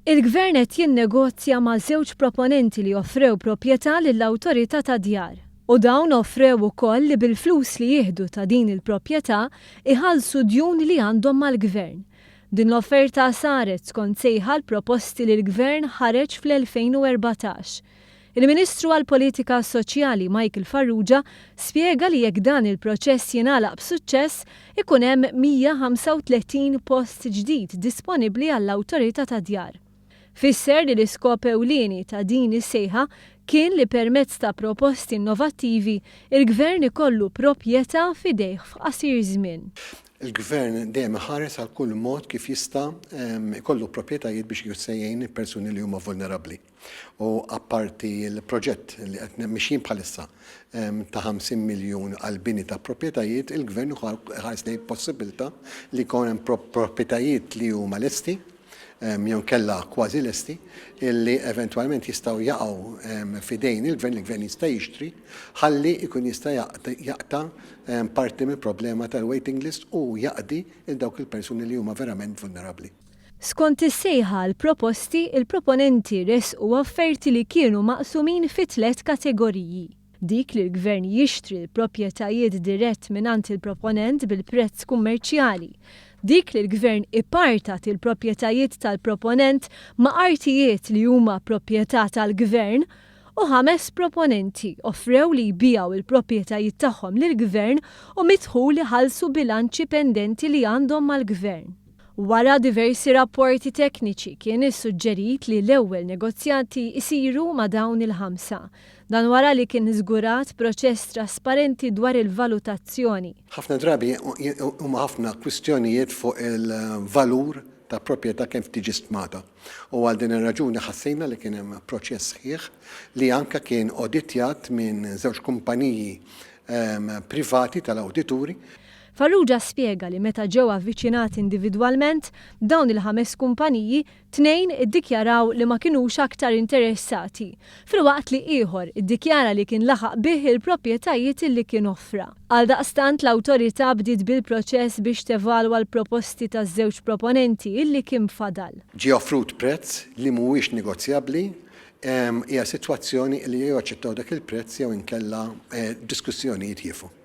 Il-Gvern qed jinnegozja ma' żewġ proponenti li offrew proprjetà lill-Awtorità tad-Djar. U dawn offrew ukoll li bil-flus li jieħdu ta' din il-proprjetà iħallsu djun li għandhom mal-Gvern. Din l-offerta saret skont sejħa għall-proposti li l-Gvern ħareġ fl-2014. Il-Ministru għall-Politika Soċjali Michael Farrugia spjega li jekk dan il-proċess jingħalaq b'suċċess, ikun hemm 135 post ġdid disponibbli għall-Awtorità tad-Djar. Fisser li l-iskop ewlieni ta' din is-sejħa kien li permezz ta' proposti innovattivi, il-Gvern ikollu proprjetà f'idejh f'qasir żmien. Il-Gvern dejjem iħares għal kull mod kif jista' jkollu proprjetajiet biex jista' jgħin il-persuni li huma vulnerabbli. U apparti l-proġett li qed mixjin bħalissa ta' 50 miljun għall-bini ta' proprjetajiet, il-Gvern iħares lejn possibilità li jkun hemm proprjetajiet li huma lesti jew inkella kważi lesti illi eventwalment jistgħu jaqgħu f'idejn il-Gvern, il-Gvern jista' jixtri ħalli jkun jista' jaqta' parti mill-problema tal-waiting list u jaqdi lil dawk il-persuni li huma verament vulnerabbli. Skont is-sejħa għall-proposti, il-proponenti ressqu offerti li kienu maqsumin fi tlett kategoriji, dik li l-Gvern jixtri l-proprjetajiet dirett mingħand il-proponent bil-prezz kummerċjali, dik li l-Gvern ipartat il-proprjetajiet tal-proponent ma' artijiet li huma proprjetà tal-Gvern, u ħames proponenti offrew li jbigħu l-proprjetajiet tagħhom lill-Gvern u mid-dħul iħallsu bilanċi pendenti li għandhom mal-Gvern. Wara diversi rapporti tekniċi kien issuġġerit li l-ewwel negozjati jsiru ma' dawn il-ħamsa. Dan wara li kien żgurat proċess trasparenti dwar il-valutazzjoni. Ħafna drabi huma ħafna kwistjonijiet fuq il-valur ta' proprjetà kemm tiġi stmata. U għal din ir-raġuni ħassejna li kien hemm proċess sħiħ li anke kien awditjat minn żewġ kumpaniji privati tal-awdituri. Farrugia spjega li meta ġew avviċinati individwalment, dawn il-ħames kumpaniji, tnejn iddikjaraw li ma kinux aktar interessati, filwaqt li ieħor iddikjara li kien laħaq biegħ il-proprjetajiet li kien offra. Għaldaqstant l-Awtorità bdiet bil-proċess biex tevalwa l-proposti taż-żewġ proponenti illi kien fadal. Ġie offrut prezz li mhuwiex negozjabbli, hija sitwazzjoni li jew jaċċettaw dak il-prezz jew inkella diskussjonijiet jieqfu.